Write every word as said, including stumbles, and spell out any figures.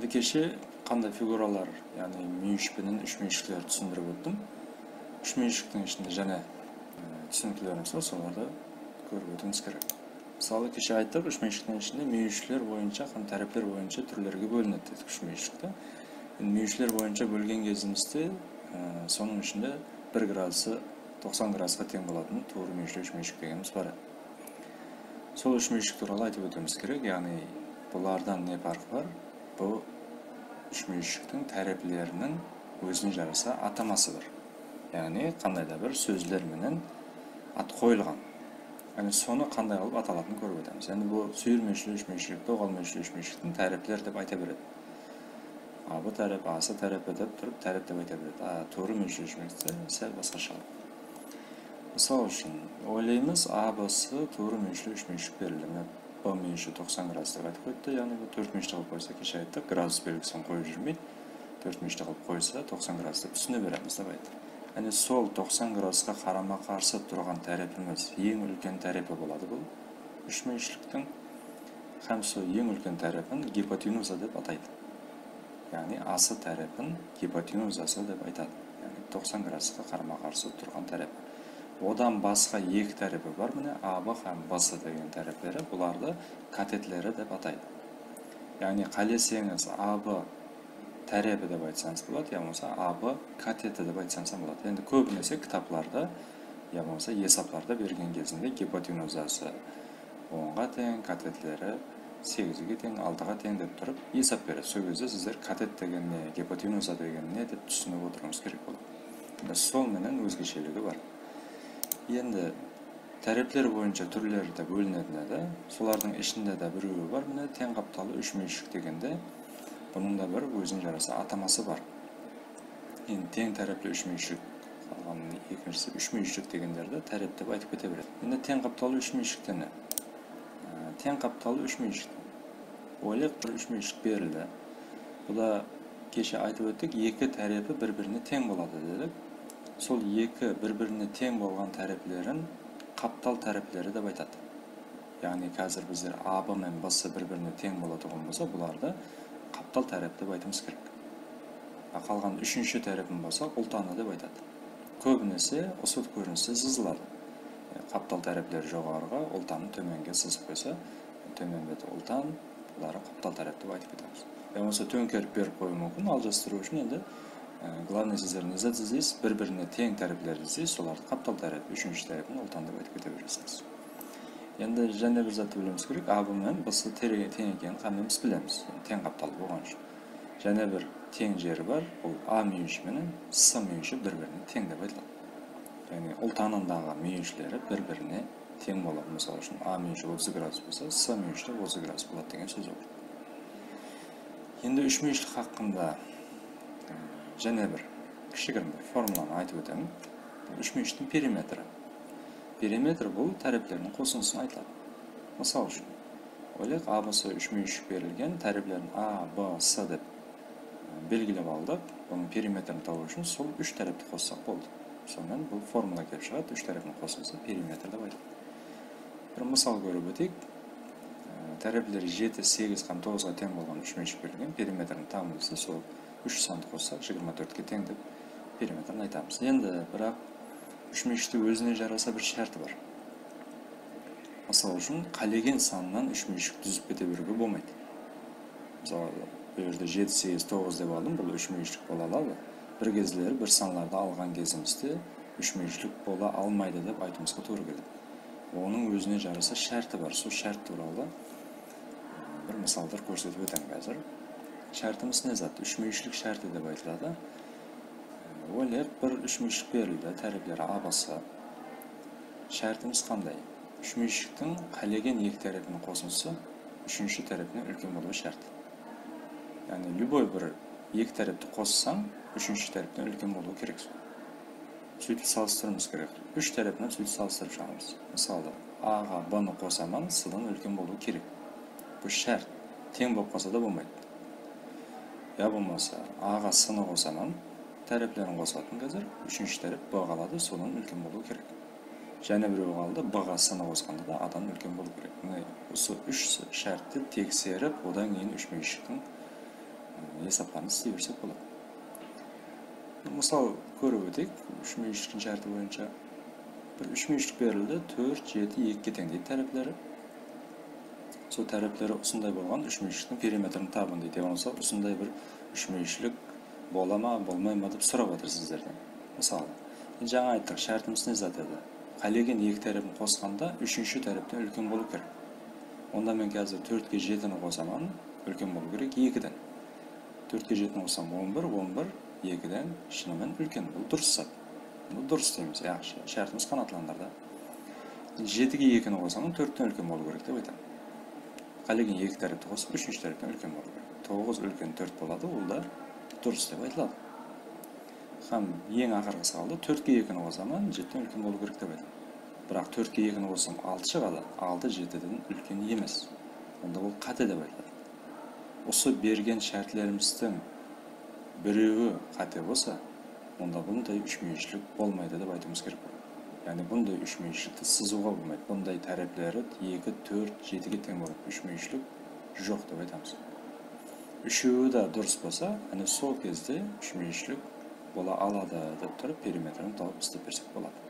Endi keshe qanday figuralar, yaǵnıy múyesh penen úshmúyeshliklerdi túsindirip óttim. Úshmúyeshliktiń ishinde jáne, e, túsiniklerimiz bar, solardı kórip ótiwimiz kerek. Mısalı, keshe ayttıq, úshmúyeshliktiń ishinde múyeshler boyınsha hám tárepler boyınsha túrlerge bólinedi dedik úshmúyeshlikti. Endi múyeshler boyınsha bólgen gezimizde, e, sonıń ishinde bir gradusı toqsan gradusqa teń bolatuǵın tuwrı múyeshli úshmúyeshlik degenimiz bar edi. Sol úshmúyeshlik tuwralı aytıp ótiwimiz kerek, yaǵnıy bulardan ne parq bar? Bul úshmúyeshliktiń tárepleriniń ózine jarasa ataması bar. Yaǵnıy qanday da bir sózler menen at qoyılǵan. Yaǵnıy sonı qanday qılıp atalatının kórip ótemiz. Endi bul súyir múyeshli úshmúyeshlik, doǵal múyeshli úshmúyeshliktiń tárepleri dep ayta beredi. A B tárep, A S tárepi dep turıp tárep dep ayta beredi. A, tuwrı múyeshli úshmúyeshlikte sál basqasha. Mısal ushın, oylaymız, A B S tuwrı múyeshli úshmúyeshlik berildi. Mine, B múyeshi toqsan gradus dep aytıp ótti, yaǵnıy bul tórt múyeshli qılıp qoysa, keshe ayttıq, gradus belgisin qoyıp júrmey, tórt múyeshli qılıp qoysa, toqsan gradus dep túsine beremiz dep ayttıq. Yaǵnıy sol toqsan gradusqa qarama-qarsı turǵan tárepimiz eń úlken tárepi boladı bul úshmúyeshliktiń. Hám sol eń úlken tárepin gipotenuza dep ataydı. Yaǵnıy, A S tárepin gipotenuzası dep aytadı. Yaǵnıy, toqsan gradusqa qarama-qarsı turǵan tárepi. Odan basqa eki tárepi bar, mine, A B hám B S degen tárepleri, bulardı katetleri dep ataydı. Yaǵnıy, qáleseńiz A B tárepi dep aytsańız boladı, ya bolmasa A B kateti dep aytsańız hám boladı. Endi kóbinese kitaplarda ya bolmasa esaplarda bergen gezinde gipotenuzası onǵa teń, katetleri segizge teń, altıǵa teń dep turıp esap beredi. Sol gezde sizler katet degen ne, gipotenuza degen ne dep túsinip otırıwıńız kerek boladı. Endi sol menen ózgesheligi bar. Endi tárepler boyınsha túrleri de bólinedi edi. Solardıń ishinde de birewi bar. Mine, teń qaptalı úshmúyeshlik degende bunıń da bir ózine jarasa ataması bar. Endi teń tárepli úshmúyeshlik, qalǵan ekinshisi úshmúyeshlik degenlerdi tárep dep aytıp kete beredi. Endi teń qaptalı úshmúyeshlikte ne? Á, teń qaptalı úshmúyeshlik. Oylayıq, bir úshmúyeshlik berildi. Bul da keshe aytıp óttik, eki tárepi bir-birine teń boladı dedik. Sol eki bir-birine teń bolǵan táreplerin qaptal tárepleri dep aytadı. Yaǵnıy, házir bizler A B menen B S bir-birine teń bolatuǵın bolsa, bulardı qaptal tárep dep aytıwımız kerek. A, qalǵan úshinshi tárepin bolsa ultanı dep aytadı. Kóbinese usı kóriniste sızıladı. E, qaptal tárepleri joǵarıǵa, ultanı tómenge sızıp qoysa, tómen beti ultan, buları qaptal tárep dep aytıp ketemiz. Ya bolmasa tóńkerip berip qoyıwı múmkin, aljastırıw ushın endi, e, glavnıy sizler ne zat izleysiz, bir-birine teń táreplerdi izleysiz, solardı qaptal tárep, úshinshi tárepin ultan dep aytıp kete beresiz. Endi jáne bir zattı biliwimiz kerek, A B menen B S tere-, teń ekenin hámmemiz bilemiz, teń qaptalı bolǵanı ushın. Jáne bir teń jeri bar, bul A múyeshi menen S múyeshi bir-birine teń dep aytıladı. Yaǵnıy, ultanındaǵı múyeshleri bir-birine teń boladı. Mısal ushın, A múyeshi otız gradus bolsa, S múyeshi de otız gradus boladı degen sóz boladı. Endi úshmúyeshlik haqqında, e, jáne bir kishigirim bir formulanı aytıp ótemen. Úshmúyeshliktiń perimetri. Perimetr bul tárepleriniń qosındısına aytıladı. Mısal ushın, oylayıq, A B S úshmúyeshlik berilgen, táreplerin A, B, S dep, e, belgilep aldıq. Bunıń perimetrin tabıw ushın sol úsh tárepti qossaq boldı. Sonıń menen bul formula kelip shıǵadı, úsh tárepin qosılsa perimetr dep aytıladı. Bir mısal kórip óteyik. E, tárepleri jeti, segiz hám toǵızǵa teń bolǵan úshmúyeshlik berilgen, perimetrin tabıń dese, sol úsh sandı qossaq, jigirma tórtke teń dep perimetrin aytamız. Endi, biraq, úshmúyeshlikte ózine jarasa bir shárti bar. Mısal ushın, qálegen sannan úshmúyeshlik dúzip kete beriwge bolmaydı. Mısalı, bul jerde jeti, segiz, toǵız dep aldım, bul úshmúyeshlik bola aladı. Bir gezleri bir sanlardı alǵan gezimizde úshmúyeshlik bola almaydı dep aytıwımızǵa tuwrı keledi. Onıń ózine jarasa shárti bar. Sol shárt tuwralı, e, bir mısaldır kórsetip ótemen házir. Shártimiz ne zat? Úshmúyeshlik shárti dep aytıladı. E, oylayıq, bir úshmúyeshlik berildi, tárepleri A, B, S. Shártimiz qanday? Úshmúyeshliktiń qálegen eki tárepiniń qosındısı úshinshi tárepinen úlken bolıwı shárt. Yaǵnıy, любой bir eki tárepti qossań, úshinshi tárepten úlken bolıwı kerek sol. Sóytip salıstırıwımız kerek. Úsh tárepinen sóytip salıstırıp shıǵamız. Mısalı, A-ǵa B-nı qosaman, S-dan úlken bolıwı kerek. Bul shárt. Teń bolıp qalsa da bolmaydı. Ya bolmasa, A-ǵa S-nı qosaman, táreplerin qosatın házir, úshinshi tárep B qaladı, sodan úlken bolıwı kerek. Jáne birewi qaldı, B-ǵa S-nı qosqanda da A-dan úlken bolıw kerek. Mine, usı úsh shártti tekserip, odan keyin úshmúyeshliktiń, e, esaplarımızdı isley bersek boladı. Mısal kórip óteyik, úshmúyeshliktiń shárti boyınsha bir úshmúyeshlik berildi, tórt, jeti, ekige teńdeydi tárepleri. Sol tárepleri usınday bolǵan úshmúyeshliktiń perimetrin tabıń deydi. Ya bolmasa usınday bir úshmúyeshlik bola ma, bolmay ma dep sorap atır sizlerden. Mısalı, jańa ayttıq, shártimiz ne zat edi? Qálegen eki tárepin qosqanda úshinshi tárepten úlken bolıw kerek. Onda men házir tórtke jetini qosaman, úlken bolıw kerek ekiden. Tórtke jetini qossam, on bir, on bir ekiden shınımen úlken. Bul durıs zat. Bul durıs deymiz, yaqshı, shártimiz qanaatlandırdı. Jetige ekini qosaman, tórtten úlken bolıw kerek dep aytaman. Qálegen eki tárepti qosıp, úshinshi tárepten úlken bolıw kerek. Toǵız úlken tórt boladı, ol da durıs dep aytıladı. Hám eń aqırǵısı qaldı, tórtke ekini qosaman, jetiden úlken bolıw kerek dep aytaman. Biraq tórtke ekini qossam, altı shıǵadı, altı jetiden úlken emes. Onda bul qáte dep aytıladı. Usı bergen shártlerimizdiń birewi qáte bolsa, onda bunday úshmúyeshlik bolmaydı dep aytıwımız kerek boladı. Yaǵnıy bunday úshmúyeshlikti sızıwǵa bolmaydı. Bunday tárepleri eki, tórt, jetige teń bolıp úshmúyeshlik joq dep aytamız. Úshewi de durıs bolsa, áne sol kezde úshmúyeshlik bola aladı dep turıp, perimetrin tawıp islep bersek boladı.